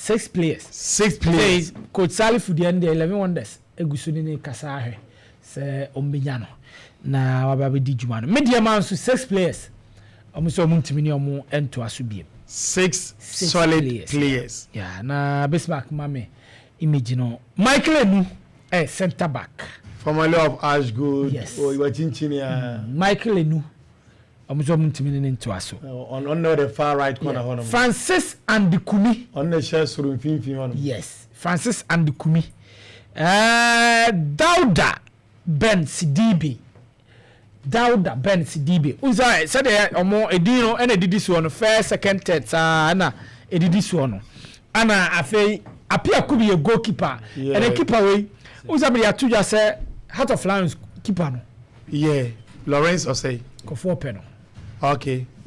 Six players. Six players. Sɛ Coach Salifu deɛ no deɛ, Eleven Wonders egu so ne ne kasa ahwɛ sɛ ɔmbɛnya no na waba abɛdi dwuma no. Medeama nso, six players, ɔmo sɛ ɔmo ntumi ne ɔmo ntoa so biem. Six, Six solid players. players. Yeah, na Bismarck, ma me image no. Michael Enu centre back. Formerly of Ashgold. Yes. Oh, you chinchin ya. Michael Enu, ɔmo sɛ ɔmo ntumi ne ne ntoa so. On the far right corner hɔ nom. Francis Andikumi. On the hyɛ soro mfimfini hɔ nom. Yes, Francis Andikumi, Dauda Ben Sidibe, Dauda Ben Sidibe nsa sɛdeɛ ɔmo edin no ɛna edidi soɔ no, first, second, third saa ɛna edidi soɔ no. Ɛna afei Apia Kubi yɛ goalkeeper. Ɛna keeper wei nsa mi de ato dwa sɛ Heart of Lions keeper no. Yeah, Lawrence Osei. Kɔfoɔ pɛ no.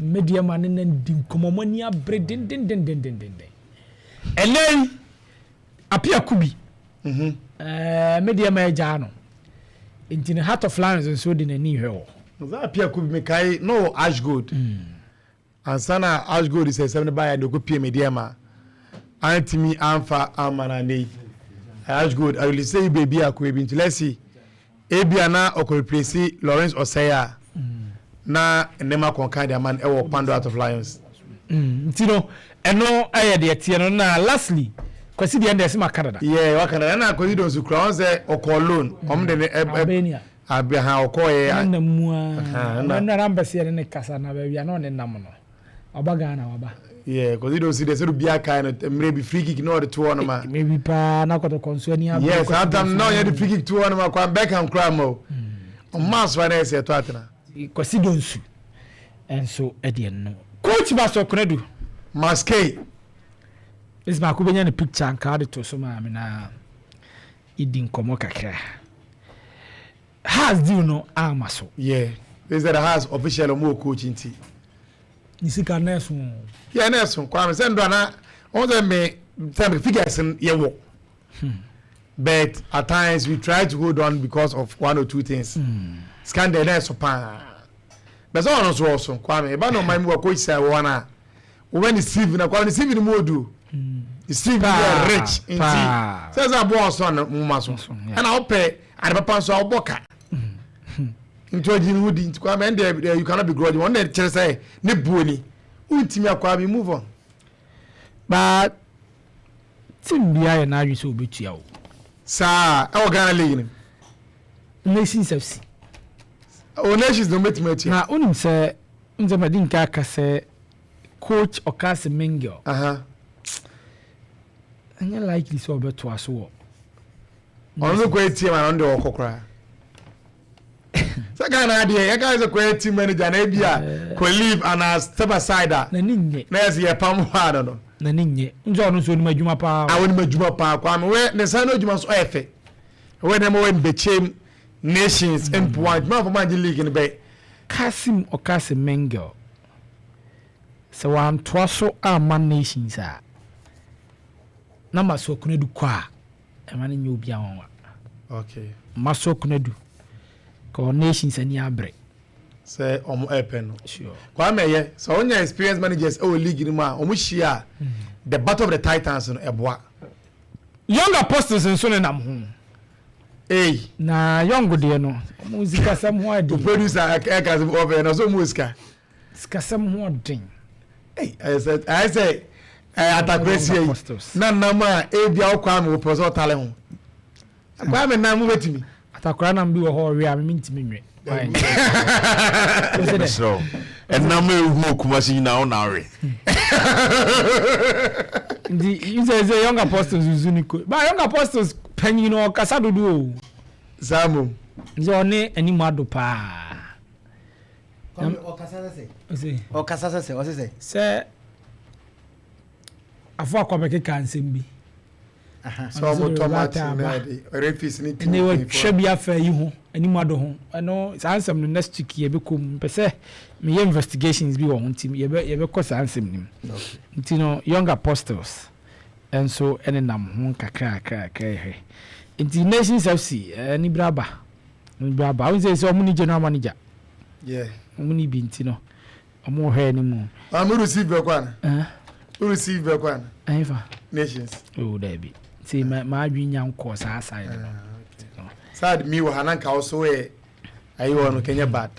Medeama ne nan di nkɔmɔ, mo ani abere dendendendendenden. Ɛnɛ yi Apia Kubi, Medeama agyaa no, nti ne Heart of Lions nso de n'ani hwɛ wɔ. Sɛ Apia Kubi, mekae no wɔ Ashgold. Ansa na Ashgold sɛ sɛm no baeɛ de ɔkɔ pie Medeama, antumi amfa ama no anɛ yi. Ashgold arelease yi baabi a kɔ ebi, nti let's see, ebia na ɔkɔ replace Lawrence Osei a na nneɛma kɔnkan de ama no ɛwɔ Kpando Heart of Lions. Nti no ɛno ɛyɛ deɛ teɛ no. Na lastly, Kwasi deɛ ɛsɛ ma Canada. Yeah, waka na ɛna Kwasi Donsu kura wɔn sɛ ɔkɔ loan, ɔmo de ne ɛ Albania. Abi ha ɔkɔ yɛ. Ɛna mu a ɛna. Ɛna na mpɛ sɛ yɛne ne kasa na baabi a na ɔne nam no, ɔba Ghana waba. Yeah, Kwasi Donsu de sɛ obi aka no mmerɛ bi, free kick na ɔde to hɔ no ma. Maybe paa na Kɔtɔkɔ nso ani abere. Yes, Kwasi atam Donsu na ɔyɛ de free kick to hɔ no ma kwan Beckham kura ma o, ɔmo asoa na ɛsɛ ɛtɔ atena. Kwasi Donsu ɛnso ɛdeɛ no, coach Basɔ Konadu. Maskey. Ɛsɛ baako bɛnya ne picture nka de to so maame na yɛdi nkɔmmɔ kakra. Hearts deal no ama so. Yeah, they said Hearts official ɔmo wɔ coach nti. Ne sika na ɛso. Yeah, na ɛso. Kwame sɛ ndo ana ɔmo sɛ me sɛ me figures no yɛ wɔ, but at times we try to hold on because of one or two things. Scandal na ɛso paa bɛsɛ ɔno nso ɔso. Kwame, ɛba na ɔman mu wɔ coach sɛ wɔn a wɔbɛ ne CV na Kwame ne CV no mu odu, ne CV yɛ rich, nti sɛ aboɔ ɔso na mo ma so. Ɛna ɔpɛ ade papa nso a ɔbɔ ka nti ɔgye ne ho di. Nti Kwame, ɛn deɛ, you cannot be grudging. Wɔn deɛ kyerɛ sɛ ne buo ni wontumi akɔ abi move on. But team biara yɛ n'adwi sɛ obetua o. Saa ɛwɔ Ghana League no. Nations FC. O, Nations na ɔmɛtumi atua. Na onim sɛ nzɛmɛ di nka aka sɛ coach Ɔkase Mingel ɛnyɛ likely sɛ ɔbɛtoa so wɔ. Ɔno nso kɔ etie ma na ɔno deɛ ɔkɔ koraa sɛ Ghana adeɛ yɛka sɛ kɔ team manager na ebi a kɔ leave ana step aside a. N'ani nye. Na yɛ sɛ yɛ pam hɔ ano no. N'ani nye nso, ɔno nso onim adwuma paa. A onim adwuma paa. Kwame wɛ ne nsa no adwuma nso ɔyɛ fɛ, wɛ nneɛma wɛ mbɛkyɛm Nations mpoa adwuma afɔ maa gye league no bɛ. Kasim Ɔkase Mingel sɛ wantoa so ama Nations a na Maso Konadu kɔ a, ɛma no nyɛ obi anwanwa. Maso Konadu kɔ Nations ani abere. Sɛ ɔmo ɛpɛ no. Kwame, yɛ sɛ ɔnya experience managers ɛwɔ league no mu a ɔmo hyia a, the battle of the titans no ɛboa. Young Apostles nso ne nam ho. Ei. Na Young deɛ no, ɔmo sikasɛm ho o ɔden. Producer ɛka sɛ ɔfɛ na ɔsɛ ɔmo wɔ sika. Sikasɛm ho ɔden. Ei, ayɛ sɛ ɛyɛ atakora sie yi na nam a ebi a ɔkɔ ama wɔpɛ sɛ ɔtale ho. Kwame, nam mo bɛtumi. Atakora nam bi wɔ hɔ ɔwe a mimi ntumi nwe. Mesrɛ ɛnam ehu Okumasi nyinaa wo na awe. Nti sɛ Young Apostles nso ni ko ba, Young Apostles panyin no ɔkasa dodo o. Saa mom. Nti ɔne anim ado paa. Ɔkasa sɛ ɔkasa sɛ ɔsɛ sɛ. Sɛ afɔ akɔbɛkeka nsɛm bi. Sɛ ɔmo tɔ match na ɛde refis ne team. Ɛnna wɔtwa bi afa yi ho anim ado ho. Ɛno saa nsɛm no, next week yɛbɛkɔ mu. Mpɛ sɛ meyɛ investigations bi wɔ ho, nti yɛbɛkɔ saa nsɛm no mu. Nti no Young Apostles nso ɛne nam ho kakra kakra kakra hwɛ. Nti Nations FC ɛni braba ɛni braba ahun sɛ ɔmo ni general manager. Ɔmo ni bi, nti no ɔmo hwɛ anim. Amiru si bɛ kɔ ana. Wo receive bɛkɔ ana? Ɛnfa. Nations. Oh dabi. Nti ma ma adwene nya nkɔ saa side no. Ah, side mi wɔ ha na nka wo so yɛ ayi wɔ no kɛnyɛ bad.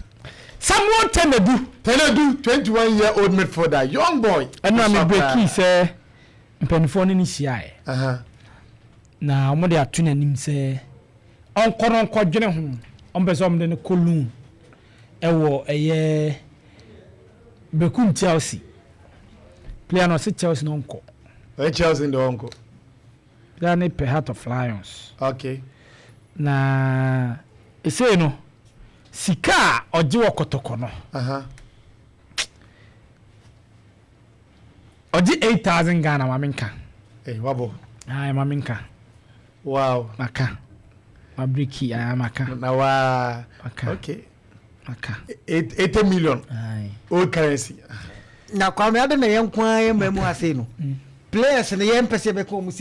Samuel Tenedu. Tenedu 21 year old midfielder, young boy. Ɛna mi breaki sɛ mpanimfoɔ ne ne hyiaeɛ. Na wɔn de ato n'anim sɛ ɔnkɔ no nkɔdwene ho, wɔn pɛ sɛ wɔn de no kɔ loan ɛwɔ ɛyɛ Bekum Chelsea. Player no ɔsɛ Chelsea no ɔnkɔ. Ɔyɛ Chelsea de ɔnkɔ. Player no pɛ Heart of Lions. Okay. Na esei no sika a ɔgye wɔ Kɔtɔkɔ no. Ɔgye 8,000 Ghana, maame nka. Hey, wabɔ. Ayi, maame nka. Maka. Ma breaki ayi maka. Na waa. Maka. Okay. Maka. 80 million. Ayi. Old currency. Na Kwame ade na yɛn nko ara yɛn mmaa mu ase no, players no yɛn mpɛ sɛ yɛbɛka wɔn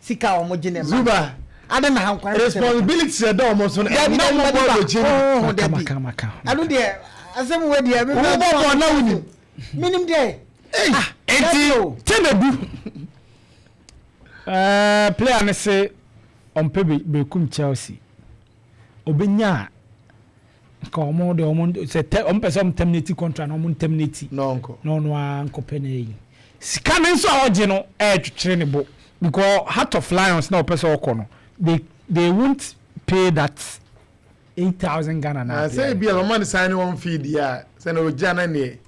sika a wɔn gye ne ma. Zuba. Ade na ha nkwa. Responsibility ɛda wɔn so no. Dabi. Ɛna dabi wɔn bɔ abɔkye oh Maka. Dabi. Maka, maka. Ɛno deɛ, asɛm wo deɛ. Wɔn bɔ bɔ na wɔnim. Minim deɛ. Eti Tenedu player ne se ɔmpɛ Bekum Chelsea, obenya a nka ɔmo de ɔmo sɛ tɛ ɔmo pɛ sɛ ɔmo terminate contract na ɔmo terminate. Na ɔnkɔ. Na ɔno ara nkɔpɛ na eyi sika ne nso a ɔgye no ɛɛtwitwere ne bo because Heart of Lions na ɔpɛ sɛ ɔkɔ no, they won't pay that 8,000 Ghana na. Na sɛ ebi a ɔma ne sign wɔn fee di a sɛ na ogya na neɛ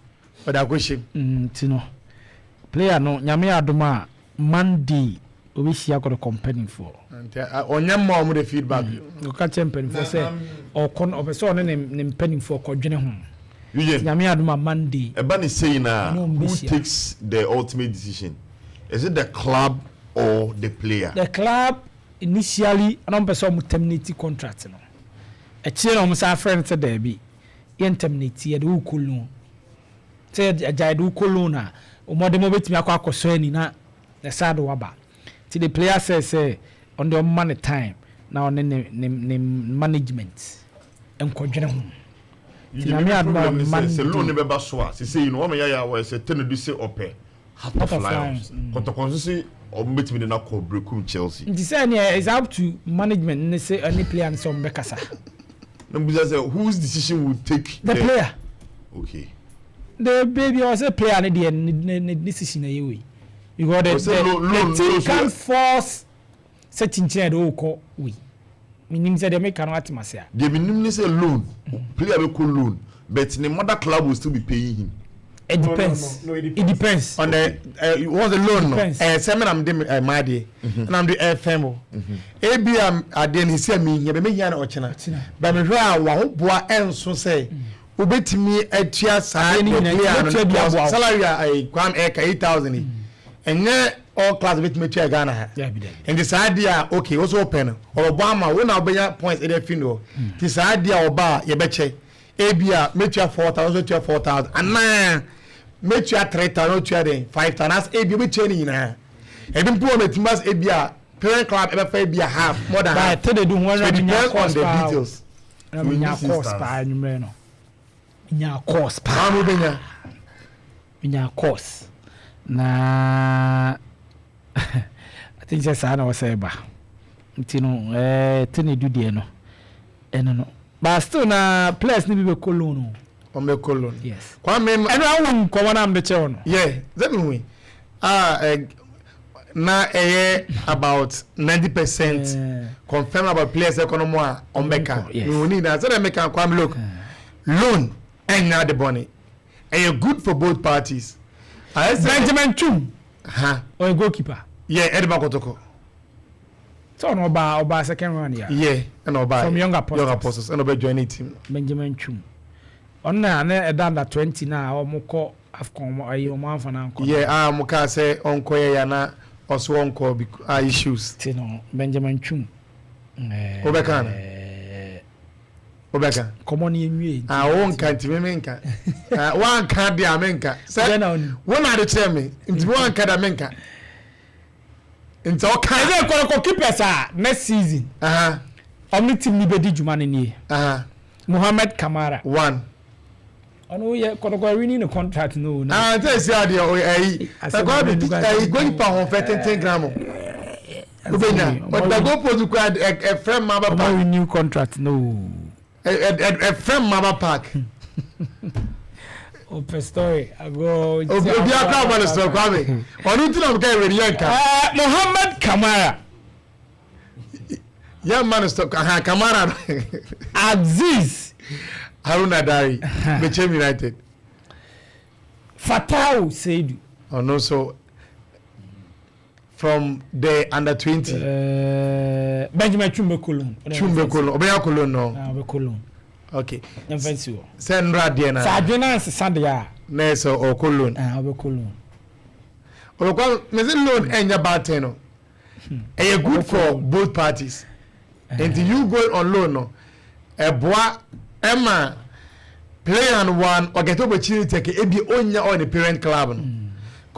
ɔde akɔ hyɛm. Nti no player no, Nyame adom a, Monday obɛhyia kɔde mpanimfoɔ. Nti ɔnyɛ mma ɔmo de feedback. Ɔka kyerɛ mpanimfoɔ sɛ ɔkɔ no, ɔpɛ sɛ ɔne ne mpanimfoɔ kɔdwene ho. Eugene. Nyame adom a, Monday. Ɛba ne sei na Ɛne ɔmo who bɛhyia. takes the ultimate decision? Is it the club or the player? The club initially ɛna ɔmo pɛ sɛ ɔmo terminate contract no. Akyire na ɔmo san frɛ no sɛ daabi, yɛn terminate, yɛde wo kɔ loan, sɛ agya yɛde wo kɔ loan a ɔmɔde mo bɛtumi akɔ akɔsɔ ani na ɛsa de waba. Nti the player sɛ ɔno deɛ ɔmma ne time na ɔne ne management nkɔdwene ho. Nti Eugene, Nyame mi adom a, problem ne sɛ loan ne Monday. bɛba so a sese yi no wɔn yɛ yɛ awɔ sɛ Tenedu sɛ ɔpɛ Heart of Heart of Lions. Lions. Kɔtɔkɔ nso sɛ ɔmo bɛtumi de n'akɔ Bekum Chelsea. Nti sɛ ɛneɛ it's up to management ne sɛ ɛne player ne sɛ ɔmo bɛkasa. Na mbisa sɛ whose decision will take? The player. Okay. The baby ɔsɛ player ne deɛ ne decision ɛyɛ wei because Ɔsɛ the team loan can force sɛ kyinkyin yɛde ɔkɔ wei. Menim sɛ deɛ meka no atem ase a. Deɛ menim ne sɛ loan player bɛ kɔ loan, but ne mother club will still be paying him. It No, no, depends. no, it It depends. On the what's the loan no? Depends. Sɛ mi na mi de maa deɛ na mi de ɛfɛn mo ebi a adeɛ no sɛ mi hia bɛ mi hia na ɔkyena. Ɔkyena. Bɛ mi hwɛ a waho boa ɛnso sɛ wobɛtumi atua saa Adeɛ no nyinaa, player no wobɛtua bi aboa wo. salary a ɛyɛ Kwame ɛka 8,000 yi, ɛnyɛ all class bɛtumi atua Ghana ha. Dabi, dabi. Nti saa adeɛ a, okay, wo so wopɛ no, ɔbɛbɔ ama wo na wobɛnya points ɛde afi no hɔ. Nti saa adeɛ a ɔba a yɛbɛkyɛ, ebi a mɛtua 4,000, so tua 4,000 anaa mɛtua 3,000, otua den 5,000 as ebi wobɛtua ne nyinaa. Ebi mpo wɔ mɛtumi bas ebi a parent club ɛbɛfa ebi a half, more than half. But Tenedu ho So it ɛna menya depends on course the paa o. details. Ɛna So in menya this course instance- paa anwummerɛ no, menya course paa. Maa mo bɛnya. Menya course na I think sɛ saa na wɔsɛ ɛba. Nti no Tenedu deɛ no ɛno no, but still na players ni bi bɛ kɔ loan o. Wɔn bɛ kɔ loan. Yes. Kwame. Ɛno awo nkɔmɔ na mbɛ kyɛw no. Yɛ sɛ mi hu a na ɛyɛ about 90% confirm about players ɛkɔ no mu a ɔmo bɛka. Mi hu ni na sɛ ɛmɛka Kwame, look, loan ɛnya de bɔne, ɛyɛ good for both parties. Ayɛ sɛ Benjamin Twum. Ha. Ɔyɛ goalkeeper. Yɛ ɛde ba Kɔtɔkɔ. Sɛ ɔno ɔba second round ya. Yɛ ɛna ɔba. From Young Apostles. Young Apostles ɛna ɔbɛ join ne team. Benjamin Twum ɔno na ne ɛda under 20 na ɔmo kɔ AFCON, ɔmo ayi ɔmo anfa na nkɔ. Yɛ a mo kaa sɛ ɔnkɔ yɛ ya na ɔso ɔnkɔ bi a issues. Ti no Benjamin Twum. Wobɛka no? Wobɛka? Nkɔmɔ ni enwie. Ah, wo nka nti mi nka. Ah, wanka de a mi nka Sɛ sɛ na onim. wo na ade kyerɛ mi nti mi wanka de a mi nka nti ɔka. Ɛsɛ kɔrɔkɔ keepers a next season ɔmo team ni bɛ di dwuma no nie. Mohammed Kamara. One. Ɔno yɛ Kɔtɔkɔ renew ne contract no. Ah, n tɛ si adeɛ o, ɛyi ɛkɔ bi, ɛyi goalkeeper ho fɛ tenten gram o, wobɛnya ɔda goal post kura ɛfrɛ Maba Park. Ɔmo renew contract no. Ɛfrɛ Maba Park. Ɔpɛ story agorɔ. Obi akora ɔba ne sɔrɔ, Kwame, ɔno ti na ɔmo ka ɛwɛ ni yɛn ka. Mohammed Kamara. Yɛn ma no stop aha Kamara. Aziz. Haruna Dari, Bechem United. Fatawu Seidu. Ɔno nso from the under 20. Benjamin Twum bɛ kɔ loan. Twum bɛ kɔ loan, ɔbɛnya kɔ loan no. Ah, ɔbɛ kɔ loan. Okay. Yɛn si wɔ. Sɛ nnura deɛ na. Sɛ adwene na nsesa deɛ a. Na yɛ sɛ ɔkɔ loan. Ah, ɔbɛ kɔ loan. Ɔbɛkɔ mɛ sɛ loan ɛnyɛ bad thing no, ɛyɛ good for both parties. Nti you go on loan no, ɛboa ɛma player no one ɔget opportunity kɛ ebi onya ɔyɛ ne parent club no.